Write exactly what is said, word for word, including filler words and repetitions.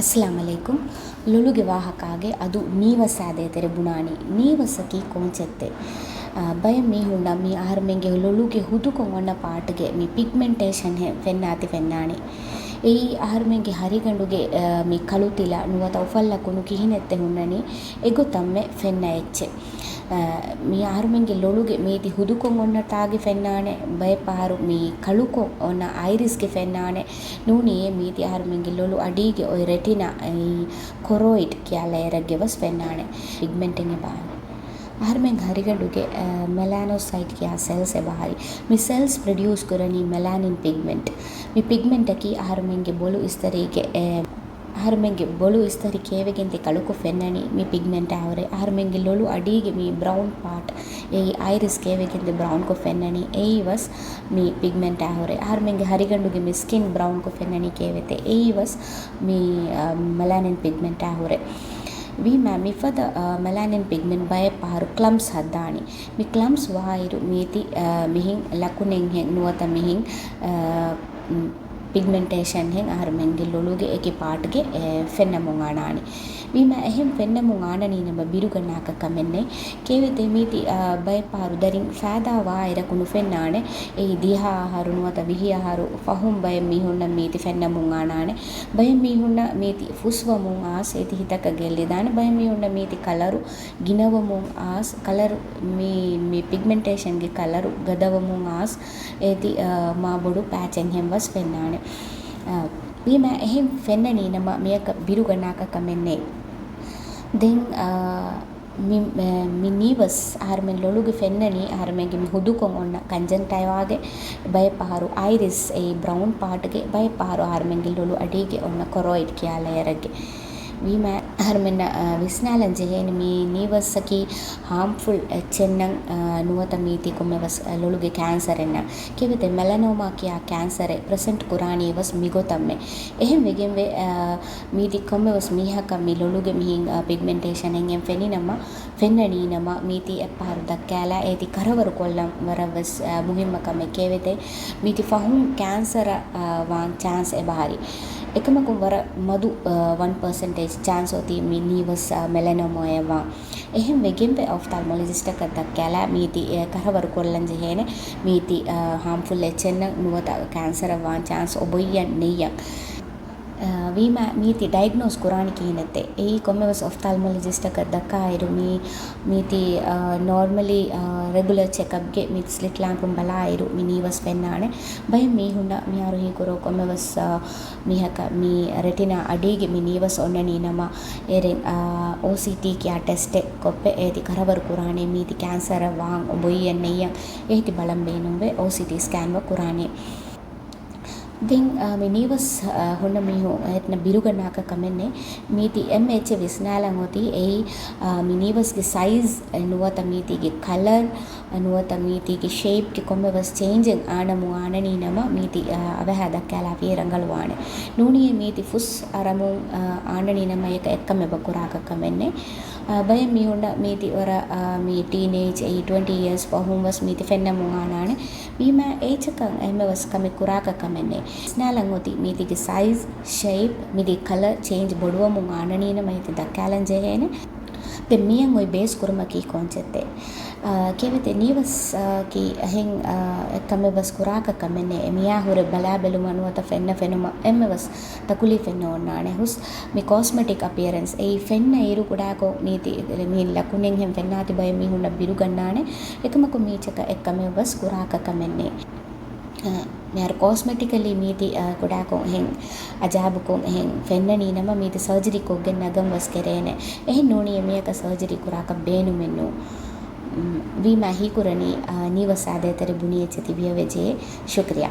އައްސަލާމު ޢަލައިކުމް. ލޮލުގެ ވާހަކާގެ އަދު ނީވަސް އާދޭތެރޭ ބުނާނީ. ނީވަސްއަކީ ކޯންޗެއްތެ؟ އާ، ބައެއް މީހުންނަށް މީ އަހަރުމެންގެ ލޮލުގެ ހުދުކޮށް އޮންނަ ޕާޓްގެ މި ޕިގްމެންޓޭޝަން ހެން ފެންނާތި ފެންނާނެ. އެއީ އަހަރުމެންގެ ހަރިގަނޑުގެ، އާ، މި ކަޅު ތިލަ ނުވަތަ އުފައްލަ ކުނު ކިހިނެއްތެ ހުންނަނީ އެގޮތަށްމެ ފެންނަ އެއްޗެއް. އާ، މީ އަހަރުމެންގެ ލޮލުގެ މީތި ހުދުކޮށް އޮންނަ ތާގެ ފެންނާނެ، ބައެއް ފަހަރު މީ ކަޅުކޮށް އޮންނަ އައިރިސްގެ ފެންނާނެ. ނޫނީ މީތި އަހަރުމެންގެ ލޮލު އަޑީގެ އޮތް ރެޓިނާ، އެއީ ކޮރޯއިޑް ކިޔާ ލެއަރެއްގެ ވެސް ފެންނާނެ. ޕިގްމެންޓެއް އެބަހަރި. އަހަރުމެން ހަރިގަނޑުގެ، އާ، މެލާނޯސައިޓް ކިޔާ ސެލްސް އެބަހަރި. މި ސެލްސް ޕްރޮޑިއުސް ކުރަނީ މެލާނިން ޕިގްމެންޓް. މި ޕިގްމެންޓަކީ އަހަރުމެންގެ ބޮލު އިސްތަރީގެ، އެ، އަހަރުމެންގެ ބޮލު އިސްތަރި ކޭވެގެން ތި ކަޅުކޮށް ފެންނަނީ މި ޕިގްމެންޓާ ހުރެ. އަހަރުމެންގެ ލޮލު އަޑީގެ މި ބްރައުން ޕާޓް، އެއީ އައިރިސް ކޭވެގެން ތި ބްރައުންކޮށް ފެންނަނީ އެއީ ވެސް މި ޕިގްމެންޓާ ހުރެ. އަހަރުމެންގެ ހަރިގަނޑުގެ މި ސްކިން ބްރައުންކޮށް ފެންނަނީ ކޭވެތެ އެއީ ވެސް މި، އަ، މެލާނިން ޕިގްމެންޓާ ހުރެ. ވީމާ މިފަދަ، އަ، މެލާނިން ޕިގްމެންޓް ބައެއް ފަހަރު ކްލަމްޕްސް ހައްދާނީ. މި ކްލަމްޕްސް ވާއިރު މީތި، އަ، މިހިން ލަކުނެއްހެން ނުވަތަ މިހިން، އަ، ޕިގްމެންޓޭޝަންހެން އަހަރުމެންގެ ލޮލުގެ އެކި ޕާޓްގެ، އެ، ފެންނަމުން އަނާނެ. ވީމާ އެހެން ފެންނަމުން އާނަނީ ނަމަ ބިރުގަންނާކަށް ކަމެއްނެތް. ކޭވެތެ މީތި، އާ، ބައެއް ފަހަރު ދަރިން ފައިދާ ވާ އިރަކު ނުފެންނާނެ. އެއީ ދިހަ އަހަރު ނުވަތަ ވިހި އަހަރު ފަހުން ބައެއް މީހުންނަށް މީތި ފެންނަމުން އާނާނެ. ބައެއް މީހުންނަށް މީތި ފުސްވަމުން އާސް އޭތި ހިތަކަށް ގެއްލިދާނެ. ބައެއް މީހުންނަށް މީތި ކަލަރު ގިނަވަމުން އާސް، ކަލަރު މި، މި ޕިގްމެންޓޭޝަންގެ ކަލަރު ގަދަވަމުން އާސް އޭތި، އާ، މާ ބޮޑު ޕޭޗެއްހެން ވެސް ފެންނާނެ. އާ، ވީމާ އެހެން ފެންނަނީ ނަމަ މިއަކަށް ބިރުގަންނާކަށް ކަމެއްނެތް. ދެން، އާ، މި، އެ، މި ނީވަސް އަހަރުމެން ލޮލުގެ ފެންނަނީ އަހަރުމެންގެ މި ހުދުކޮށް އޮންނަ ކަންޖަންޓައިވާގެ ބައެއް ފަހަރު އައިރިސް އެއީ ބްރައުން ޕާޓްގެ ބައެއް ފަހަރު އަހަރުމެންގެ ލޮލު އަޑީގެ އޮންނަ ކޮރޯއިޑް ކިޔާ ލެއަރެއްގެ. ވީމާ އަހަރުމެންނަށް، އަ، ވިސްނާލަން ޖެހޭނެ މި ނީވަސްއަކީ ހާމްފުލް އެއްޗެއްނަން، އަ، ނުވަތަ މީތި ކޮންމެވެސް، އަ، ލޮލުގެ ކޭންސަރެއްނަން. ކެވެތެ މެލަނޯމާ ކިޔާ ކޭންސަރެއް ޕްރެސެންޓް ކުރާނީ ވެސް މިގޮތަށްމެ. އެހެން ވެގެންވެ، އަ، މީތި ކޮންމެވެސް މީހަކަށް މި ލޮލުގެ މިހިން، އަ، ޕިގްމެންޓޭޝަނެއް އެން ފެނިނަމަ، ފެންނަނީ ނަމަ، މީތި އެއްފަހަރު ދައްކާލާ އޭތި ކަރަވަރު ކޮށްލަން ވަރަށް ވެސް، އަ، މުހިއްމަ ކަމެއް ކެވެތެ. މީތި ފަހުން ކޭންސަރ، އަ، ވާން ޗާންސް އެބަހަރި. އެކަމަކު ވަރަށް މަދު، އަ، ވަން ޕަރސެންޓޭޖް ޗާންސް އޮތީ މި ނީވަސް، އަ، މެލަނޯމާއެއް ވާން. އެހެން ވެގެންވެ އޮފްތާލްމޮލޮޖިސްޓަކަށް ދައްކާލާ މީތި، އެ، ކަރަވަރު ކޮށްލަން ޖެހޭނެ. މީތި، އަ، ހާމްފުލް އެއްޗެއްނަން ނުވަތަ ކޭންސަރ ވާން ޗާންސް އޮބޮއްޔަން ނެއްޔަން. އަ، ވީމާ މީތި ޑައިގްނޯސް ކުރާނީ ކިހިނެއްތެ؟ އެއީ ކޮންމެވެސް އޮފްތާލްމޮލޮޖިސްޓަކަށް ދައްކާއިރު މީ، މީތި، އަ، ނޯރމަލީ، އަ، ރެގުލަރ ޗެކަޕްގެ މީތި ސްލިޓް ލާމްޕުން ބަލާއިރު މި ނީވަސް ފެންނާނެ. ބައެއް މީހުންނަށް މިހާރު ހީކުރޯ ކޮންމެވެސް، އަ، މީހަކަށް މި ރެޓިނާ އަޑީގެ މި ނީވަސް އޮންނަނީ ނަމަ، އޭރެން، އާ، އޯސީޓީ ކިޔާ ޓެސްޓެއް ކޮށްފަ އޭތި ކަރަވަރު ކުރާނެ މީތި ކޭންސަރ ވާން އޮބޮއްޔަން ނެއްޔަން އޭތި ބަލަން ބޭނުންވެ އޯސީޓީ ސްކޭން ވަ ކުރާނެ. ދެން، އާ، މި ނީވަސް، އާ، ހުންނަ މީހުން އޭތިނަށް ބިރުގަންނާކަށް ކަމެއްނެ. މީތި އެންމެ އެއްޗެއް ވިސްނާލަން އޮތީ އެއީ، އާ، މި ނީވަސްގެ ސައިޒް ނުވަތަ މީތީގެ ކަލަރ، ނުވަތަ މީތީގެ ޝޭޕްގެ ކޮންމެވެސް ޗޭންޖެއް އާނަމު އާނަނީ ނަމަ މީތި، އަ، އަވަހާ ދައްކާލާފި ރަނގަޅުވާނެ. ނޫނީ މީތި ފުސް އަރަމުން، އަ، އާނަނީ ނަމަ އެކަ އެއްކަމެއް ބަ ކުރާކަށް ކަމެއްނެ. އަ، ބައެއް މީހުންނަށް މީތި ވަރަށް، އަ، މީ ޓީނޭޖް އެއީ ޓްވެންޓީ އިޔާސް ފަހުން ވެސް މީތި ފެންނަމުން އާނާނެ. ވީމާ އޭޗަކަށް އެހެންމެ ވެސް ކަމެއް ކުރާކަށް ކަމެއްނެ. ވިސްނާލަން އޮތީ މީތިގެ ސައިޒް، ޝޭޕް، މީގެ ކަލަރ ޗޭންޖް ބޮޑުވަމުން އާނަނީ ނަމަ އޭތި ދައްކާލަން ޖެހޭނެ. ދެން މިއަށް އޮތް ބޭސް ކުރުމަކީ ކޯންޗެއްތެ؟ އާ، ކެވެތެ ނީވަސް، އާ، ކީ އެހެން، އާ، އެއްކަމެއް ވެސް ކުރާކަށް ކަމެއް ނެއް. އެ މިޔާ ހުރެ ބަލާ ބެލުމަށް ނުވަތަ ފެންނަ ފެނުމަށް އެންމެ ވެސް ތަކުލީފެއް ނޯންނާނެ. ހުސް މި ކޯސްމެޓިކް އަޕިއަރެންސް އެއީ ފެންނަ އިރު ކުޑާކޮށް މީތި މި ލަކުނެއްހެން ފެންނާތި ބައެއް މީހުންނަށް ބިރުގަންނާނެ. އެކަމަކު މީޗަކަށް އެއްކަމެއް ވެސް ކުރާކަށް ކަމެއް ނެއް. އަ، މިހާރު ކޯސްމެޓިކަލީ މީތި، އަ، ކުޑާކޮށް އެހެން އަޖާބުކޮށް އެހެން ފެންނަނީ ނަމަ މީތި ސަރޖަރީ ކޮށްގެން ނަގަން ވެސް ކެރޭނެ. އެހެން ނޫނީ އެ މީހަކަށް ސަރޖަރީ ކުރާކަށް ބޭނުމެއް ނޫން. ވީމާ ހީކުރަނީ، އަ، ނީވަސް އާދޭތެރެ ބުނި އެއްޗެއް ތިބިޔަވެޖޭ. ޝުކްރިޔާ.